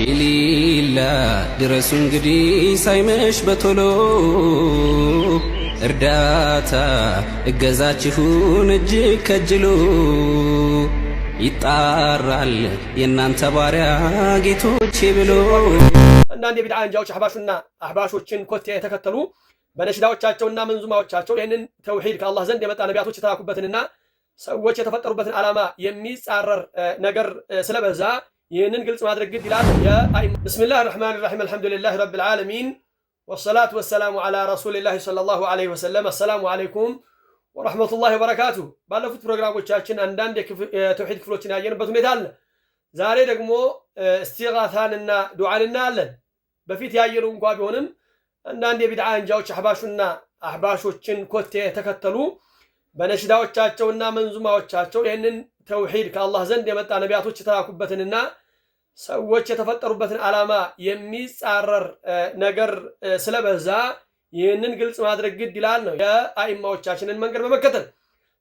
ሺሊላ ድረሱ እንግዲህ ሳይመሽ በቶሎ፣ እርዳታ እገዛችሁን እጅግ ከጅሎ፣ ይጣራል የእናንተ ባሪያ ጌቶቼ ብሎ። አንዳንድ የቢድዓ አንጃዎች አሕባሹና አሕባሾችን ኮቴ የተከተሉ በነሽዳዎቻቸውና መንዙማዎቻቸው ይህንን ተውሂድ፣ ከአላህ ዘንድ የመጣ፣ ነቢያቶች የተላኩበትንና ሰዎች የተፈጠሩበትን ዓላማ የሚጻረር ነገር ስለበዛ ይህንን ግልጽ ማድረግ ግድ ይላል። بسم الله الرحمن الرحيم، الحمد لله رب العالمين، والصلاة والسلام على رسول الله صلى الله عليه وسلم. السلام عليكم ورحمة الله وبركاته። ባለፉት ፕሮግራሞቻችን አንዳንድ የተውሂድ ክፍሎችን ያየንበት ሁኔታ አለ። ዛሬ ደግሞ እስቲጋታንና ዱዓን እናያለን። በፊት ያየነው እንኳ ቢሆንም አንዳንድ የቢድዓ አንጃዎች አሕባሹና አሕባሾችን ኮቴ የተከተሉ በነሽዳዎቻቸውና መንዙማዎቻቸው ይህንን ተውሂድ፣ ከአላህ ዘንድ የመጣ፣ ነቢያቶች የተላኩበትንና ሰዎች የተፈጠሩበትን ዓላማ የሚጻረር ነገር ስለበዛ ይህንን ግልጽ ማድረግ ግድ ይላል ነው። የአኢማዎቻችንን መንገድ በመከተል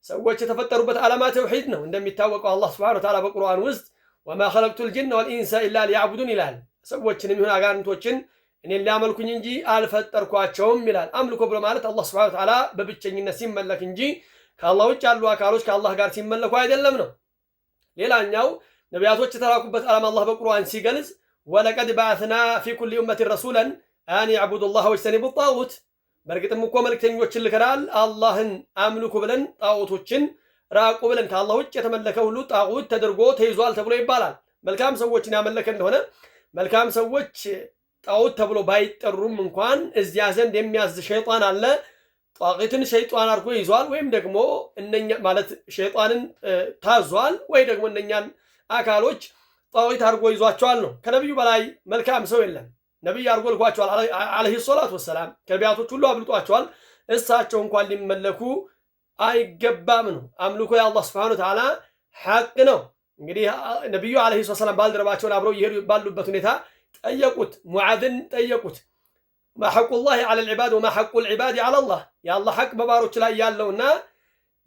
ሰዎች የተፈጠሩበት ዓላማ ተውሂድ ነው። እንደሚታወቀው አላህ سبحانه وتعالى በቁርአን ውስጥ وما خلقت الجن والإنس إلا ليعبدون ይላል። ሰዎችንም ይሁን አጋንንቶችን እኔን ሊያመልኩኝ እንጂ አልፈጠርኳቸውም ይላል። አምልኮ ብሎ ማለት አላህ سبحانه وتعالى በብቸኝነት ሲመለክ እንጂ ከአላህ ውጭ ያሉ አካሎች ከአላህ ጋር ሲመለኩ አይደለም ነው። ሌላኛው ነቢያቶች የተላኩበት ዓላማ አላህ በቁርአን ሲገልጽ ولقد بعثنا في كل أمة رسولا أن اعبدوا الله واجتنبوا الطاغوت፣ በእርግጥም እኮ መልእክተኞችን ልከናል፣ አላህን አምልኩ ብለን፣ ጣዖቶችን ራቁ ብለን። ከአላህ ውጭ የተመለከ ሁሉ ጣዖት ተደርጎ ተይዟል ተብሎ ይባላል። መልካም ሰዎችን ያመለከ እንደሆነ መልካም ሰዎች ጣዖት ተብሎ ባይጠሩም እንኳን እዚያ ዘንድ የሚያዝ ሸይጣን አለ። ጣዖትን ሸይጣን አድርጎ ይዟል፣ ወይም ደግሞ እነኛ ማለት ሸይጣንን ታዟል፣ ወይ ደግሞ እነኛን አካሎች ጣዖት አድርጎ ይዟቸዋል ነው። ከነቢዩ በላይ መልካም ሰው የለም። ነቢይ አድርጎ ልኳቸዋል عليه الصلاة والسلام። ከነቢያቶች ሁሉ አብልጧቸዋል። እሳቸው እንኳን ሊመለኩ አይገባም ነው። አምልኮ የአላህ سبحانه وتعالى ሐቅ ነው። እንግዲህ ነቢዩ عليه الصلاة والسلام ባልደረባቸውን አብረው እየሄዱ ባሉበት ሁኔታ ጠየቁት፣ ሙዓዝን ጠየቁት። ما حق الله على العباد وما حق العباد على الله፣ የአላህ ሐቅ በባሮች ላይ ያለውና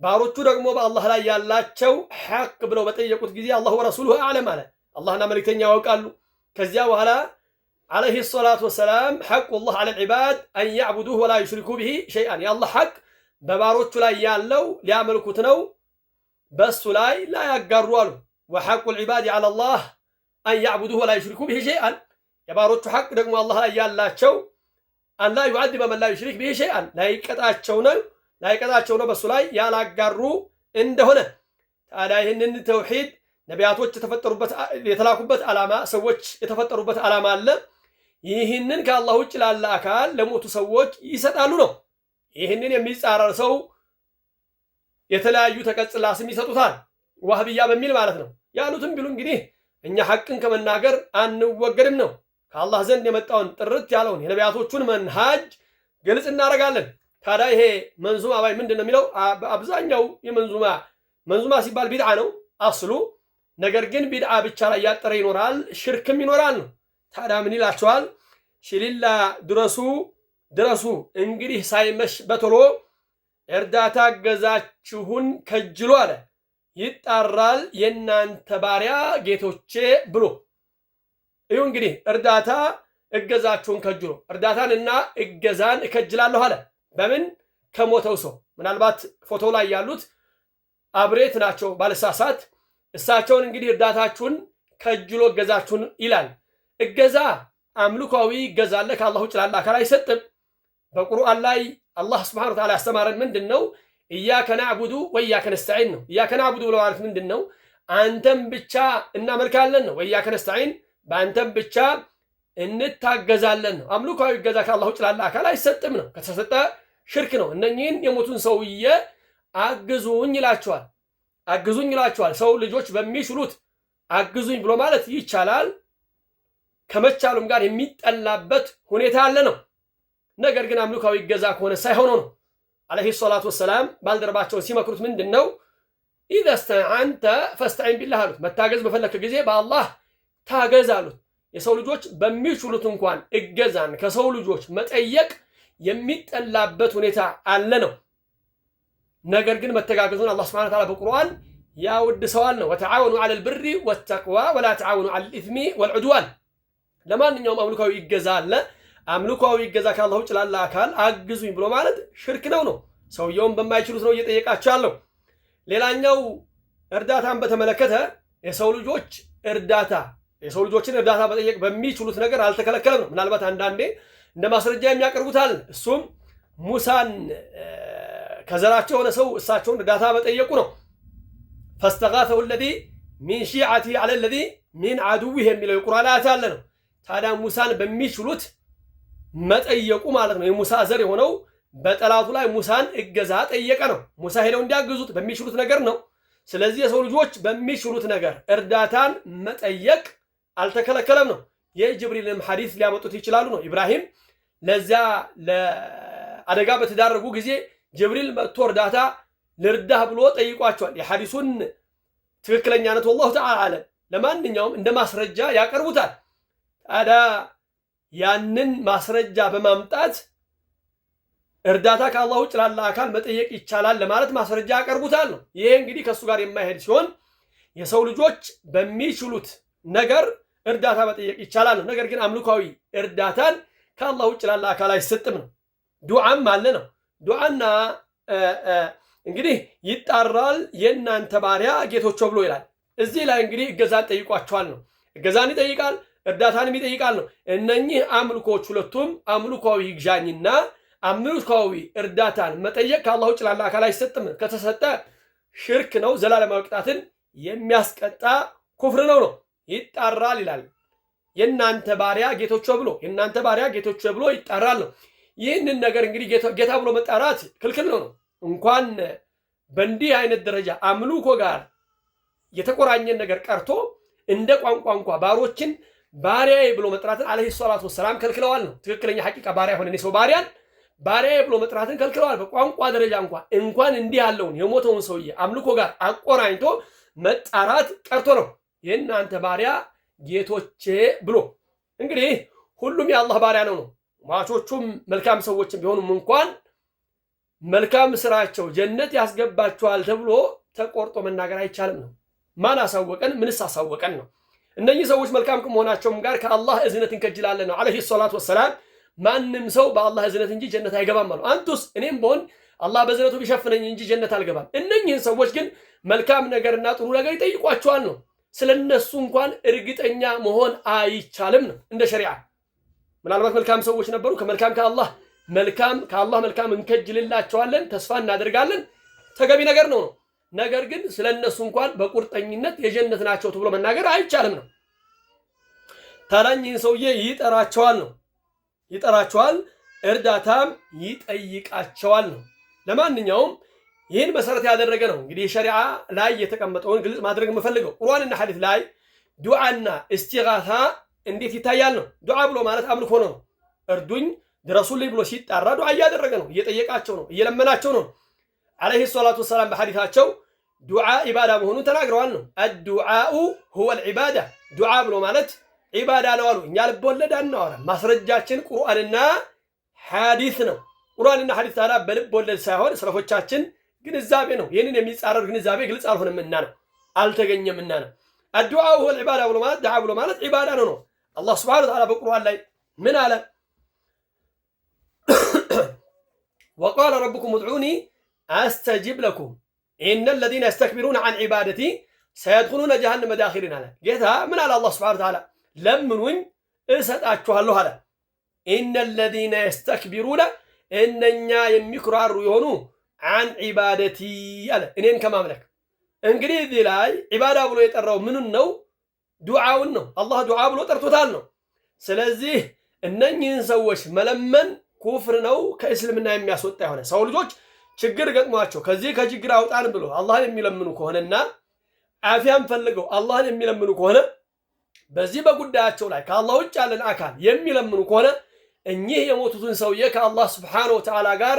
ባሮቹ ደግሞ በአላህ ላይ ያላቸው ሐቅ ብለው በጠየቁት ጊዜ الله ورسوله أعلم አለ። አላህና መልእክተኛ ያውቃሉ። ከዚያ በኋላ عليه الصلاة والسلام حق الله على العباد أن يعبدوه ولا يشركوا به شيئا፣ የአላህ ሐቅ በባሮቹ ላይ ያለው ሊያመልኩት ነው፣ በሱ ላይ ላያጋሩ አሉ። وحق العباد على الله أن يعبدوه ولا يشركوا به شيئا፣ የባሮቹ ሐቅ ደግሞ አላህ ላይ ያላቸው أن لا يعذب من لا يشرك به شيئا፣ ላይቀጣቸው ነው በሱ ላይ ያላጋሩ እንደሆነ። ታዲያ ይህንን ተውሂድ፣ ነቢያቶች የተፈጠሩበት የተላኩበት ዓላማ፣ ሰዎች የተፈጠሩበት ዓላማ አለ። ይህንን ከአላህ ውጭ ላለ አካል ለሞቱ ሰዎች ይሰጣሉ ነው። ይህንን የሚጻረር ሰው የተለያዩ ተቀጽላ ስም ይሰጡታል፣ ዋህብያ በሚል ማለት ነው። ያሉትም ቢሉ እንግዲህ እኛ ሐቅን ከመናገር አንወገድም ነው። ከአላህ ዘንድ የመጣውን ጥርት ያለውን የነቢያቶቹን መንሃጅ ግልጽ እናደርጋለን። ታዲያ ይሄ መንዙማ ባይ ምንድን ነው የሚለው? አብዛኛው የመንዙማ፣ መንዙማ ሲባል ቢድዓ ነው አስሉ። ነገር ግን ቢድዓ ብቻ ላይ ያጠረ ይኖራል፣ ሽርክም ይኖራል ነው። ታዲያ ምን ይላቸዋል? ሽሊላ ድረሱ ድረሱ እንግዲህ ሳይመሽ በቶሎ፣ እርዳታ እገዛችሁን ከጅሎ አለ፣ ይጣራል የእናንተ ባሪያ ጌቶቼ ብሎ። እዩ እንግዲህ እርዳታ እገዛችሁን ከጅሎ፣ እርዳታንና እገዛን እከጅላለሁ አለ። በምን? ከሞተው ሰው። ምናልባት ፎቶ ላይ ያሉት አብሬት ናቸው ባልሳሳት። እሳቸውን እንግዲህ እርዳታችሁን ከጅሎ እገዛችሁን ይላል። እገዛ አምልኳዊ እገዛ አለ፣ ከአላህ ውጭ ላለ አካል አይሰጥም። በቁርአን ላይ አላህ سبحانه وتعالى ያስተማረን ምንድን ነው? إياك نعبد وإياك نستعين ነው። إياك نعبد ብሎ ማለት ምንድን ነው? አንተን ብቻ እናመልካለን ነው። وإياك نستعين በአንተም ብቻ እንታገዛለን ነው። አምልኳዊ እገዛ ከአላህ ውጭ ላለ አካል አይሰጥም ነው። ከተሰጠ ሽርክ ነው። እነኚህን የሞቱን ሰውዬ አግዙኝ ይላቸዋል። አግዙኝ ይላቸዋል። ሰው ልጆች በሚችሉት አግዙኝ ብሎ ማለት ይቻላል። ከመቻሉም ጋር የሚጠላበት ሁኔታ አለ ነው። ነገር ግን አምልኳዊ እገዛ ከሆነ ሳይሆን ነው። عليه الصلاة والسلام ባልደረባቸውን ሲመክሩት ምንድን ነው? إذا استعنت فاستعن بالله አሉት። መታገዝ በፈለክ ጊዜ በአላህ ታገዝ አሉት። የሰው ልጆች በሚችሉት እንኳን እገዛን ከሰው ልጆች መጠየቅ የሚጠላበት ሁኔታ አለ ነው። ነገር ግን መተጋገዙን አላህ سبحانه وتعالى በቁርአን ያወድሰዋል ነው። وتعاونوا على البر والتقوى ولا تعاونوا على الإثم والعدوان። ለማንኛውም አምልኳዊ ይገዛ አለ። አምልኳዊ ይገዛ ከአላህ ውጭ ላለ አካል አግዙኝ ብሎ ማለት ሽርክ ነው ነው። ሰውየውን በማይችሉት ነው እየጠየቃቸው ያለው። ሌላኛው እርዳታን በተመለከተ የሰው ልጆች እርዳታ የሰው ልጆችን እርዳታ መጠየቅ በሚችሉት ነገር አልተከለከለም ነው። ምናልባት አንዳንዴ እንደ ማስረጃ የሚያቀርቡታል። እሱም ሙሳን ከዘራቸው የሆነ ሰው እሳቸውን እርዳታ መጠየቁ ነው። فاستغاثه الذي من شيعته على الذي من عدوه የሚለው የቁርአን አያት አለ ነው። ታዲያ ሙሳን በሚችሉት መጠየቁ ማለት ነው። የሙሳ ዘር የሆነው በጠላቱ ላይ ሙሳን እገዛ ጠየቀ ነው። ሙሳ ሄደው እንዲያግዙት በሚችሉት ነገር ነው። ስለዚህ የሰው ልጆች በሚችሉት ነገር እርዳታን መጠየቅ አልተከለከለም ነው። የጅብሪልንም ሐዲስ ሊያመጡት ይችላሉ ነው። ኢብራሂም ለዚያ ለአደጋ በተዳረጉ ጊዜ ጅብሪል መጥቶ እርዳታ ልርዳህ ብሎ ጠይቋቸዋል። የሐዲሱን ትክክለኛነት والله تعالى أعلم። ለማንኛውም እንደ ማስረጃ ያቀርቡታል። ታዲያ ያንን ማስረጃ በማምጣት እርዳታ ከአላህ ውጭ ላለ አካል መጠየቅ ይቻላል ለማለት ማስረጃ ያቀርቡታል ነው። ይሄ እንግዲህ ከእሱ ጋር የማይሄድ ሲሆን የሰው ልጆች በሚችሉት ነገር እርዳታ መጠየቅ ይቻላል ነው። ነገር ግን አምልኳዊ እርዳታን ከአላህ ውጭ ላለ አካል አይሰጥም ነው። ዱዓም አለ ነው። ዱዓና እንግዲህ ይጣራል የእናንተ ባሪያ ጌቶች ብሎ ይላል። እዚህ ላይ እንግዲህ እገዛን ጠይቋቸዋል ነው። እገዛን ይጠይቃል፣ እርዳታንም ይጠይቃል ነው። እነኚህ አምልኮች ሁለቱም አምልኳዊ ይግዣኝና አምልኳዊ እርዳታን መጠየቅ ከአላህ ውጭ ላለ አካል አይሰጥም። ከተሰጠ ሽርክ ነው፣ ዘላለማዊ ቅጣትን የሚያስቀጣ ኩፍር ነው ነው። ይጣራል ይላል። የእናንተ ባሪያ ጌቶች ብሎ የእናንተ ባሪያ ጌቶች ብሎ ይጣራል ነው። ይህንን ነገር እንግዲህ ጌታ ብሎ መጣራት ክልክል ነው ነው። እንኳን በእንዲህ አይነት ደረጃ አምልኮ ጋር የተቆራኘን ነገር ቀርቶ እንደ ቋንቋ እንኳ ባሮችን ባሪያዬ ብሎ መጥራትን عليه الصلاة والسلام ከልክለዋል ነው። ትክክለኛ حقيقة ባሪያ ሆነ ሰው ባሪያን ባሪያዬ ብሎ መጥራትን ከልክለዋል። በቋንቋ ደረጃ እንኳን እንዲህ ያለውን የሞተውን ሰውዬ አምልኮ ጋር አቆራኝቶ መጣራት ቀርቶ ነው የእናንተ ባሪያ ጌቶቼ ብሎ እንግዲህ ሁሉም የአላህ ባሪያ ነው ነው። ሟቾቹም መልካም ሰዎችም ቢሆኑም እንኳን መልካም ስራቸው ጀነት ያስገባቸዋል ተብሎ ተቆርጦ መናገር አይቻልም ነው። ማን አሳወቀን? ምንስ አሳወቀን ነው። እነኚህ ሰዎች መልካም ከመሆናቸውም ጋር ከአላህ እዝነት እንከጅላለን ነው። عليه الصلاة والسلام ማንም ሰው በአላህ እዝነት እንጂ ጀነት አይገባም አሉ። አንቱስ እኔም ብሆን አላህ በእዝነቱ ቢሸፍነኝ እንጂ ጀነት አልገባም። እነኚህን ሰዎች ግን መልካም ነገርና ጥሩ ነገር ይጠይቋቸዋል ነው። ስለነሱ እንኳን እርግጠኛ መሆን አይቻልም ነው እንደ ሸሪዓ። ምናልባት መልካም ሰዎች ነበሩ። ከመልካም ከአላህ መልካም ከአላህ መልካም እንከጅልላቸዋለን፣ ተስፋ እናደርጋለን። ተገቢ ነገር ነው ነው። ነገር ግን ስለነሱ እንኳን በቁርጠኝነት የጀነት ናቸው ተብሎ መናገር አይቻልም ነው። ታዲያ እኚህን ሰውዬ ይጠራቸዋል ነው ይጠራቸዋል፣ እርዳታም ይጠይቃቸዋል ነው። ለማንኛውም ይህን መሰረት ያደረገ ነው እንግዲህ ሸሪዓ ላይ የተቀመጠውን ግልጽ ማድረግ የምፈልገው። ቁርአንና ሐዲስ ላይ ዱዓና እስቲጋታ እንዴት ይታያል ነው። ዱዓ ብሎ ማለት አምልኮ ነው። እርዱኝ ድረሱልኝ ብሎ ሲጣራ ዱዓ እያደረገ ነው፣ እየጠየቃቸው ነው፣ እየለመናቸው ነው። عليه الصلاة والسلام በሐዲታቸው ዱዓ ኢባዳ መሆኑን ተናግረዋል ነው። الدعاء هو العبادة፣ ዱዓ ብሎ ማለት ዒባዳ ነው አሉ። እኛ ልብ ወለድ አናወራም። ማስረጃችን ቁርአንና ሐዲስ ነው። ቁርአንና ሐዲስ ታዲያ በልብ ወለድ ሳይሆን ሰለፎቻችን ግንዛቤ ነው። ይህንን የሚጻረር ግንዛቤ ግልጽ አልሆነምና ነው፣ አልተገኘምና ነው። الدعاء هو العبادة ብሎ ማለት ዱዓ ብሎ ማለት ዒባዳ ነው ነው። አላህ سبحانه وتعالى በቁርአን ላይ ምን አለ? وقال ربكم ادعوني أستجب لكم إن الذين يستكبرون عن عبادتي سيدخلون جهنم داخرين አለ። ጌታ ምን አለ? አላህ سبحانه وتعالى ለምኑኝ እሰጣችኋለሁ አለ። إن الذين يستكبرون እነኛ የሚኩራሩ የሆኑ عن عبادتي አለ እኔን ከማምለክ። እንግዲህ እዚህ ላይ ዒባዳ ብሎ የጠራው ምኑን ነው? ዱዓውን ነው። አላህ ዱዓ ብሎ ጠርቶታል ነው። ስለዚህ እነኚህን ሰዎች መለመን ኩፍር ነው፣ ከእስልምና የሚያስወጣ የሆነ ሰው ልጆች ችግር ገጥሟቸው ከዚህ ከችግር አውጣን ብሎ አላህን የሚለምኑ ከሆነና አፊያን ፈልገው አላህን የሚለምኑ ከሆነ በዚህ በጉዳያቸው ላይ ከአላህ ውጭ ያለን አካል የሚለምኑ ከሆነ እኚህ የሞቱትን ሰውዬ ከአላህ ስብሓነሁ ወተዓላ ጋር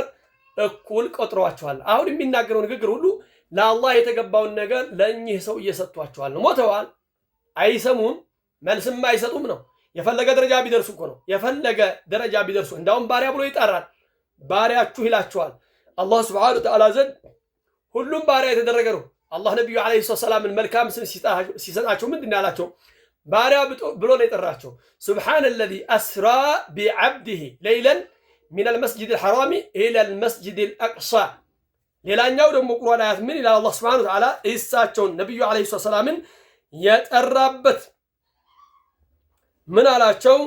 እኩል ቆጥረዋቸዋል። አሁን የሚናገረው ንግግር ሁሉ ለአላህ የተገባውን ነገር ለእኚህ ሰው እየሰጥቷቸዋል ነው። ሞተዋል፣ አይሰሙም፣ መልስም አይሰጡም ነው። የፈለገ ደረጃ ቢደርሱ እኮ ነው። የፈለገ ደረጃ ቢደርሱ እንዳውም ባሪያ ብሎ ይጠራል። ባሪያችሁ ይላቸዋል። አላህ ስብሓነሁ ወተዓላ ዘንድ ሁሉም ባሪያ የተደረገ ነው። አላህ ነቢዩ ዓለይሂ ሰላምን መልካም ስም ሲሰጣቸው ምንድን ነው ያላቸው? ባሪያ ብሎ ነው የጠራቸው። سبحان الذي أسرى بعبده ليلا من المسجد الحرام إلى المسجد الأقصى። ሌላኛው ደግሞ ቁርአን አያት ምን ይላል? አላህ سبحانه وتعالى እሳቸውን ነቢዩ عليه السلام ን የጠራበት ምን አላቸው?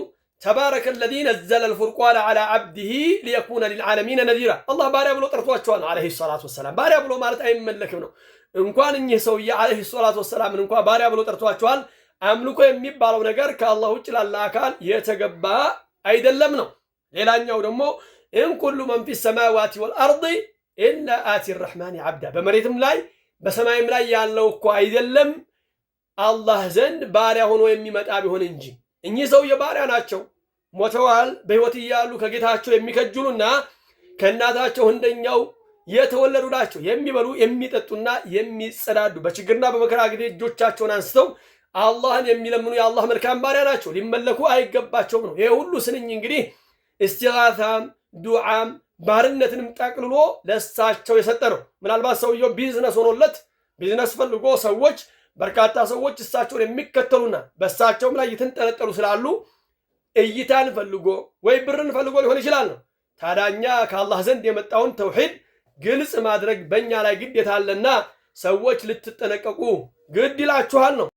تبارك الذي نزل الفرقان على عبده ليكون للعالمين نذيرا። አላህ ባሪያ ብሎ ጠርቷቸዋል። عليه الصلاة والسلام ባሪያ ብሎ ማለት አይመለክም ነው። እንኳን እኚህ ሰውዬ عليه الصلاة والسلام ን እንኳ ባሪያ ብሎ ጠርቷቸዋል። አምልኮ የሚባለው ነገር ከአላህ ውጭ ላለ አካል የተገባ አይደለም ነው። ሌላኛው ደግሞ إن كل من في السماوات والأرض إلا آتي الرحمن عبدا። በመሬትም ላይ በሰማይም ላይ ያለው እኮ አይደለም አላህ ዘንድ ባሪያ ሆኖ የሚመጣ ቢሆን እንጂ። እኚህ ሰውዬ ባሪያ ናቸው፣ ሞተዋል። በሕይወት እያሉ ከጌታቸው የሚከጅሉና ከእናታቸው እንደኛው የተወለዱ ናቸው። የሚበሉ የሚጠጡና የሚጸዳዱ በችግርና በመከራ ጊዜ እጆቻቸውን አንስተው አላህን የሚለምኑ የአላህ መልካም ባሪያ ናቸው። ሊመለኩ አይገባቸውም ነው። ይህ ሁሉ ስንኝ እንግዲህ እስቲጋታም ዱዓም ባርነትንም ጠቅልሎ ለእሳቸው የሰጠ ነው። ምናልባት ሰውየው ቢዝነስ ሆኖለት ቢዝነስ ፈልጎ ሰዎች በርካታ ሰዎች እሳቸውን የሚከተሉና በእሳቸውም ላይ የተንጠለጠሉ ስላሉ እይታን ፈልጎ ወይ ብርን ፈልጎ ሊሆን ይችላል ነው። ታዲያ እኛ ከአላህ ዘንድ የመጣውን ተውሂድ ግልጽ ማድረግ በእኛ ላይ ግዴታ አለና ሰዎች ልትጠነቀቁ ግድ ይላችኋል ነው።